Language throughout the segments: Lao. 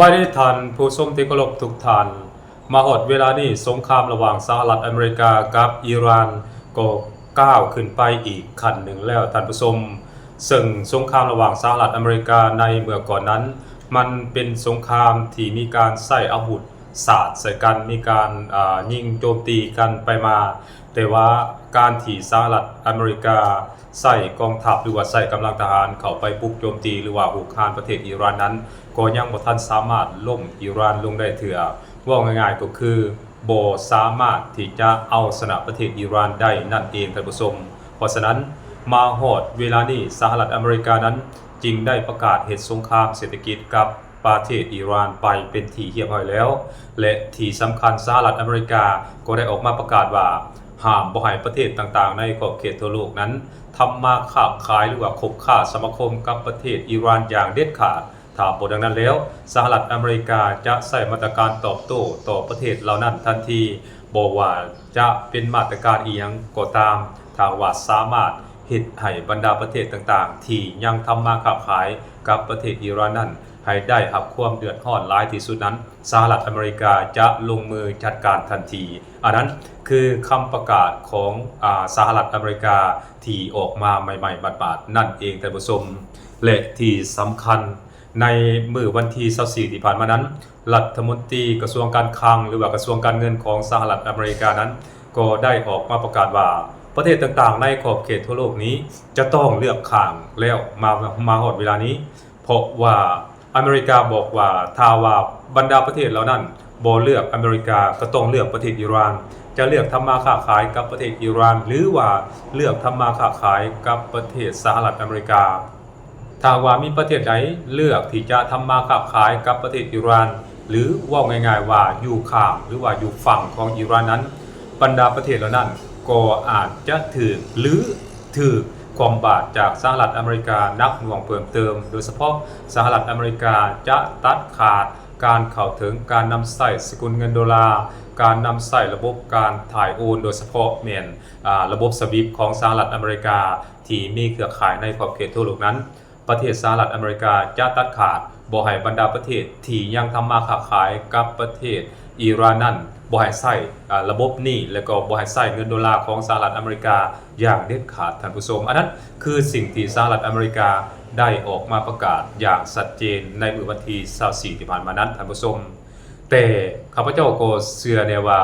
ປານນີ້ ທ່ານຜູ້ຊົມທີ່ເຄົາລົບທຸກທ່ານ, ມາຮອດເວລານີ້ ສົງຄາມລະຫວ່າງສະຫະລັດອາເມລິກາກັບອີຣານກໍກ້າວຂຶ້ນໄປອີກຂັ້ນໜຶ່ງແລ້ວ ທ່ານຜູ້ຊົມ. ເຊິ່ງສົງຄາມລະຫວ່າງສະຫະລັດອາເມລິກາໃນເມື່ອກ່ອນນັ້ນ ມັນເປັນສົງຄາມທີ່ມີການໃຊ້ອາວຸດສາດໃສ່ກັນ, ມີການ ອາ ຍິງໂຈມຕີກັນໄປມາ, ແຕ່ວ່າການທີ່ສະຫະລັດອາເມລິກາໃຊ້ກອງທັບ ຫຼືວ່າໃຊ້ກຳລັງທະຫານເຂົ້າໄປບຸກໂຈມຕີ ຫຼືວ່າຮຸກຮານປະເທດອີຣານນັ້ນ ກໍຍັງບໍ່ທັນສາມາດລົ້ມອີຣານລົງໄດ້ເທື່ອ. ເວົ້າງ່າຍໆກໍຄື ບໍ່ສາມາດທີ່ຈະເອົາຊະນະປະເທດອີຣານໄດ້ນັ້ນເອງ ທ່ານຜູ້ຊົມ. ເພາະສະນັ້ນ ມາຮອດເວລານີ້ ສະຫະລັດອາເມລິການັ້ນຈຶ່ງໄດ້ປະກາດເຮັດສົງຄາມເສດຖະກິດກັບປະເທດອີຣານໄປເປັນທີ່ຮຽບຮ້ອຍແລ້ວ ແລະ ທີ່ສຳຄັນ ສະຫະລັດອາເມລິກາກໍໄດ້ອອກມາປະກາດວ່າ ຫ້າມບໍ່ໃຫ້ປະເທດຕ່າງໆໃນຂອບເຂດທົ່ວໂລກນັ້ນ ທຳມາຄ້າຂາຍ ຫຼືວ່າຄົບຄ້າສະມາຄົມກັບປະເທດອີຣານຢ່າງເດັດຂາດ. ຖ້າບໍ່ດັ່ງນັ້ນແລ້ວ ສະຫະລັດອາເມລິກາຈະໃຊ້ມາດຕະການຕອບໂຕ້ຕໍ່ປະເທດເຫຼົ່ານັ້ນທັນທີ, ບໍ່ວ່າຈະເປັນມາດຕະການອີ່ຫຍັງກໍຕາມ, ຖ້າຫາກວ່າສາມາດເຮັດໃຫ້ບັນດາປະເທດຕ່າງໆທີ່ຍັງທຳມາຄ້າຂາຍກັບປະເທດອີຣານນັ້ນ ໃຫ້ໄດ້ຮັບຄວາມເດືອດຮ້ອນຫຼາຍທີ່ສຸດນັ້ນ, ສະຫະລັດອາເມລິກາຈະລົງມືຈັດການທັນທີ. ອັນນັ້ນຄືຄຳປະກາດຂອງ ອາ ສະຫະລັດອາເມລິກາທີ່ອອກມາໃໝ່ໆໝາດໆນັ້ນເອງ ທ່ານຜູ້ຊົມ. ແລະ ທີ່ສຳຄັນ ໃນມື້ວັນທີຊາວສີ່ ທີ່ຜ່ານມານັ້ນ, ລັດຖະມົນຕີກະຊວງການຄັງ ຫຼືວ່າກະຊວງການເງິນຂອງສະຫະລັດອາເມລິການັ້ນ ກໍໄດ້ອອກມາປະກາດວ່າ ປະເທດຕ່າງໆໃນຂອບເຂດທົ່ວໂລກນີ້ຈະຕ້ອງເລືອກຂ້າງແລ້ວ ມາ ມາຮອດເວລານີ້, ເພາະວ່າອາເມລິກາບອກວ່າ ຖ້າວ່າບັນດາປະເທດເຫຼົ່ານັ້ນບໍ່ເລືອກອາເມລິກາ ກໍຕ້ອງເລືອກປະເທດອີຣານ, ຈະເລືອກທຳມາຄ້າຂາຍກັບປະເທດອີຣານ ຫຼືວ່າເລືອກທຳມາຄ້າຂາຍກັບປະເທດສະຫະລັດອາເມລິກາ. ຖ້າຫາກວ່າມີປະເທດໃດເລືອກທີ່ຈະທຳມາຄ້າຂາຍກັບປະເທດອີຣານ ຫຼື ເວົ້າງ່າຍໆວ່າຢູ່ຂ້າງ ຫຼືວ່າຢູ່ຝັ່ງຂອງອີຣານນັ້ນ, ບັນດາປະເທດເຫຼົ່ານັ້ນກໍອາດຈະຖືກ ຫຼື ຖືກຄວ່ຳບາດຈາກສະຫະລັດອາເມລິກາໜັກໜ່ວງເພີ່ມເຕີມ, ໂດຍສະເພາະສະຫະລັດອາເມລິກາຈະຕັດຂາດການເຂົ້າເຖິງການນຳໃຊ້ສະກຸນເງິນໂດລາ, ການນຳໃຊ້ລະບົບການຖ່າຍໂອນ, ໂດຍສະເພາະແມ່ນ ອາ ລະບົບ SWIFT ຂອງສະຫະລັດອາເມລິກາ ທີ່ມີເຄືອຂ່າຍໃນຂອບເຂດທົ່ວໂລກນັ້ນ, ປະເທດສະຫະລັດອາເມລິກາຈະຕັດຂາດບໍ່ໃຫ້ບັນດາປະເທດທີ່ຍັງທຳມາຄ້າຂາຍກັບປະເທດອີຣານນັ້ນ ບໍ່ໃຫ້ໃຊ້ ອາ ລະບົບນີ້ ແລະ ກໍບໍ່ໃຫ້ໃຊ້ເງິນໂດລາຂອງສະຫະລັດອາເມລິກາຢ່າງເດັດຂາດ, ທ່ານຜູ້ຊົມ. ອັນນັ້ນຄືສິ່ງທີ່ສະຫະລັດອາເມລິກາໄດ້ອອກມາປະກາດຢ່າງຊັດເຈນໃນມື້ວັນທີຊາວສີ່ ທີ່ຜ່ານມານັ້ນ, ທ່ານຜູ້ຊົມ. ແຕ່ຂ້າພະເຈົ້າກໍເຊື່ອແນ່ວ່າ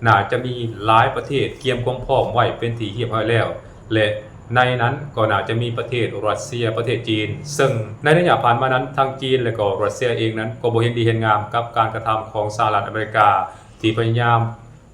ໜ້າຈະມີຫຼາຍປະເທດກຽມຄວາມພ້ອມໄວ້ເປັນທີ່ຮຽບຮ້ອຍແລ້ວ ແລະ ໃນນັ້ນກໍໜ້າຈະມີປະເທດຣັດເຊຍ, ປະເທດຈີນ, ເຊິ່ງໃນໄລຍະຜ່ານມານັ້ນ ທັງຈີນ ແລະ ກໍຣັດເຊຍເອງນັ້ນກໍບໍ່ເຫັນດີເຫັນງາມກັບການກະທຳຂອງສະຫະລັດອາເມລິກາ ທີ່ພະຍາຍາມ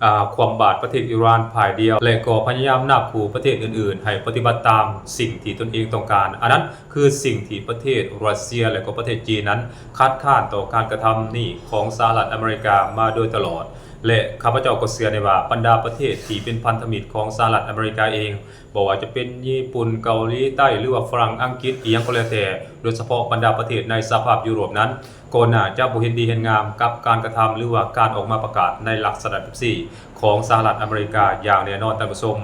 ອາ ຄວ່ຳບາດປະເທດອີຣານຝ່າຍດຽວ ແລະ ກໍພະຍາຍາມນາບຂູ່ປະເທດອື່ນໆໃຫ້ປະຕິບັດຕາມສິ່ງທີ່ຕົນເອງຕ້ອງການ. ອັນນັ້ນ ຄືສິ່ງທີ່ປະເທດຣັດເຊຍ ແລະ ກໍປະເທດຈີນນັ້ນຄັດຄ້ານຕໍ່ການກະທຳນີ້ຂອງສະຫະລັດອາເມລິກາມາໂດຍຕະຫຼອດ ແລະ ຂ້າພະເຈົ້າກໍເຊື່ອແນ່ວ່າບັນດາປະເທດທີ່ເປັນພັນທະມິດຂອງສະຫະລັດອາເມລິກາເອງ ບໍ່ວ່າຈະເປັນຍີ່ປຸ່ນ, ເກົາຫຼີໃຕ້ ຫຼືວ່າຝຣັ່ງ, ອັງກິດ ອີ່ຫຍັງກໍແລ້ວແຕ່, ໂດຍສະເພາະບັນດາປະເທດໃນສະຫະພາບຢູໂຣບນັ້ນ ກໍໜ້າຈະບໍ່ເຫັນດີເຫັນງາມກັບການກະທຳ ຫຼືວ່າການອອກມາປະກາດໃນລັກສະນະແບບນີ້ຂອງສະຫະລັດອາເມລິກາຢ່າງແນ່ນອນ, ທ່ານຜູ້ຊົມ.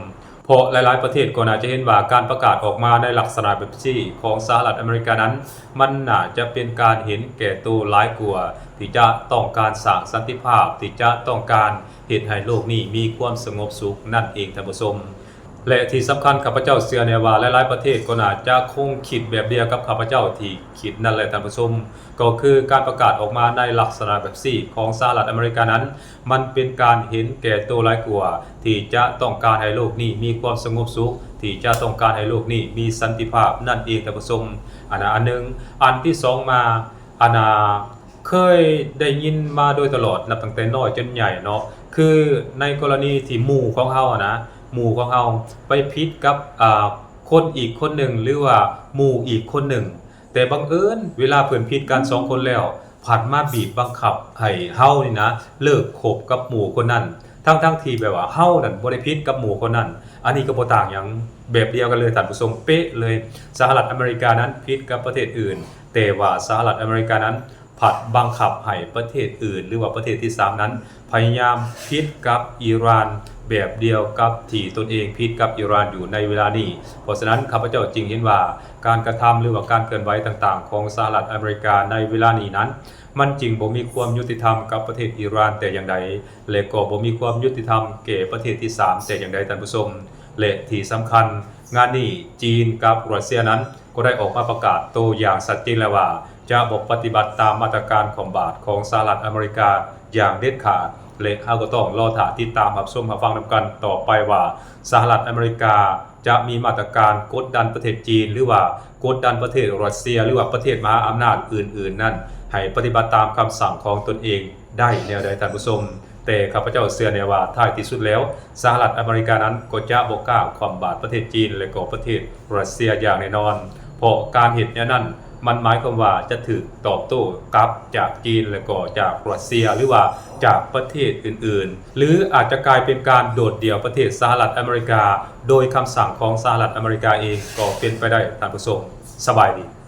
ເພາະຫຼາຍໆປະເທດກໍໜ້າຈະເຫັນວ່າການປະກາດອອກມາໃນລັກສະນະແບບນີ້ຂອງສະຫະລັດອາເມລິການັ້ນ ມັນໜ້າຈະເປັນການເຫັນແກ່ໂຕຫຼາຍກວ່າທີ່ຈະຕ້ອງການສ້າງສັນຕິພາບ, ທີ່ຈະຕ້ອງການເຮັດໃຫ້ໂລກນີ້ມີຄວາມສະຫງົບສຸກນັ້ນເອງ, ທ່ານຜູ້ຊົມ. ແລະ ທີ່ສຳຄັນ ຂ້າພະເຈົ້າເຊື່ອແນ່ວ່າຫຼາຍໆປະເທດກໍໜ້າຈະຄົງຄິດແບບດຽວກັບຂ້າພະເຈົ້າທີ່ຄິດນັ້ນແຫຼະ, ທ່ານຜູ້ຊົມ. ກໍຄືການປະກາດອອກມາໃນລັກສະນະແບບນີ້ຂອງສະຫະລັດອາເມລິການັ້ນ ມັນເປັນການເຫັນແກ່ໂຕຫຼາຍກວ່າທີ່ຈະຕ້ອງການໃຫ້ໂລກນີ້ມີຄວາມສະຫງົບສຸກ, ທີ່ຈະຕ້ອງການໃຫ້ໂລກນີ້ມີສັນຕິພາບນັ້ນເອງ, ທ່ານຜູ້ຊົມ. ອັນນັ້ນອັນໜຶ່ງ. ອັນທີສອງມາ, ອັນນ່າ ເຄີຍໄດ້ຍິນມາໂດຍຕະຫຼອດ ນັບຕັ້ງແຕ່ນ້ອຍຈົນໃຫຍ່ເນາະ, ຄືໃນກໍລະນີທີ່ໝູ່ຂອງເຮົານະ, ໝູ່ຂອງເຮົາໄປຜິດກັບ ອາ ຄົນອີກຄົນໜຶ່ງ ຫຼືວ່າໝູ່ອີກຄົນໜຶ່ງ, ແຕ່ບັງເອີນເວລາເພິ່ນຜິດກັນສອງຄົນແລ້ວ ພັດມາບີບບັງຄັບໃຫ້ເຮົານີ້ນະ ເລີກຄົບກັບໝູ່ຄົນນັ້ນ ທັງໆທີ່ແບບວ່າເຮົານັ້ນບໍ່ໄດ້ຜິດກັບໝູ່ຄົນນັ້ນ. ອັນນີ້ກໍບໍ່ຕ່າງຫຍັງ, ແບບດຽວກັນເລີຍ ທ່ານຜູ້ຊົມ, ເປະເລີຍ. ສະຫະລັດອາເມລິການັ້ນຜິດກັບປະເທດອື່ນ, ແຕ່ວ່າສະຫະລັດອາເມລິການັ້ນ ພັດບັງຄັບໃຫ້ປະເທດອື່ນ ຫຼືວ່າປະເທດທີສາມນັ້ນ ພະຍາຍາມຜິດກັບອີຣານ ແບບດຽວກັບທີ່ຕົນເອງຜິດກັບອີຣານຢູ່ໃນເວລານີ້. ເພາະສະນັ້ນ ຂ້າພະເຈົ້າຈຶ່ງເຫັນວ່າ ການກະທຳ ຫຼືວ່າການເຄື່ອນໄຫວຕ່າງໆຂອງສະຫະລັດອາເມລິກາໃນເວລານີ້ນັ້ນ ມັນຈຶ່ງບໍ່ມີຄວາມຍຸຕິທຳກັບປະເທດອີຣານແຕ່ຢ່າງໃດ ແລະກໍບໍ່ມີຄວາມຍຸຕິທຳແກ່ປະເທດທີສາມແຕ່ຢ່າງໃດທ່ານຜູ້ຊົມ. ແລະທີ່ສຳຄັນ ງານນີ້ຈີນກັບຣັດເຊຍນັ້ນ ກໍໄດ້ອອກມາປະກາດໂຕ້ຢ່າງຊັດເຈນແລ້ວວ່າ ຈະບໍ່ປະຕິບັດຕາມມາດຕະການຂອງບາດຂອງສະຫະລັດອາເມລິກາຢ່າງເດັດຂາດ ແລະເຮົາກໍຕ້ອງລໍຖ້າຕິດຕາມຮັບຊົມຮັບຟັງນຳກັນຕໍ່ໄປວ່າ ສະຫະລັດອາເມລິກາຈະມີມາດຕະການກົດດັນປະເທດຈີນ ຫຼືວ່າກົດດັນປະເທດຣັດເຊຍ ຫຼືວ່າປະເທດມະຫາອຳນາດອື່ນໆນັ້ນ ໃຫ້ປະຕິບັດຕາມຄຳສັ່ງຂອງຕົນເອງໄດ້ແນວໃດທ່ານຜູ້ຊົມ. ແຕ່ຂ້າພະເຈົ້າເຊື່ອແນ່ວ່າທ້າຍທີ່ສຸດແລ້ວ ສະຫະລັດອາເມລິການັ້ນກໍຈະບໍ່ກ້າຄວ່ຳບາດປະເທດຈີນ ແລະກໍປະເທດຣັດເຊຍຢ່າງແນ່ນອນ ເພາະການເຮັດແນວນັ້ນ ມັນໝາຍຄວາມວ່າຈະຖືກຕອບໂຕ້ກັບຈາກຈີນ ແລະກໍຈາກຣັດເຊຍ ຫຼືວ່າຈາກປະເທດອື່ນໆ ຫຼືອາດຈະກາຍເປັນການໂດດດ່ຽວປະເທດສະຫະລັດອາເມລິກາ ໂດຍຄຳສັ່ງຂອງສະຫະລັດອາເມລິກາເອງກໍເປັນໄປໄດ້ທ່ານຜູ້ຊົມ. ສະບາຍດີ.